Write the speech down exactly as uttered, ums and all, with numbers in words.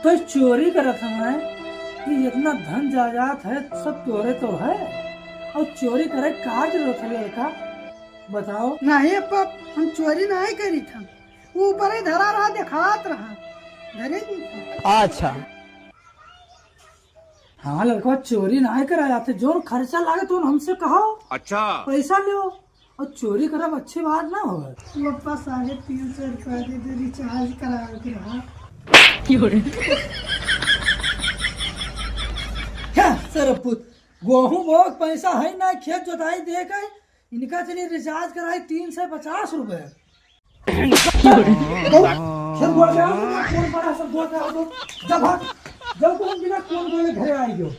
तो चोरी करत हमें कि जितना धन जायदाद है, सब तोरे तो है, और चोरी करे का जरूरत है लड़का? बताओ। नहीं अप्पा, हम चोरी नहीं करी था, वो ऊपर ही धरा रहा, दिखात रहा, धरे नहीं था। अच्छा। हाँ लड़का, चोरी नहीं करा जाते, जो खर्चा लागे तो हमसे कहो। अच्छा। पैसा लियो, और चोरी करब अच्छी बात ना हो। अप्पा, साढ़े तीन सौ रुपया दे दे, रिचार्ज करावे के रहा। क्या सरपुत, गोहूं बोक पैसा है ना, खेत जोताई दे के इनका चलिए रिचार्ज कराई तीन सौ पचास रुपए। चल, बोल के आओ, कौन पड़ा सब बोल के आओ तो। जब भाग, जब तुम बिना कौन बोले घरे आई हो।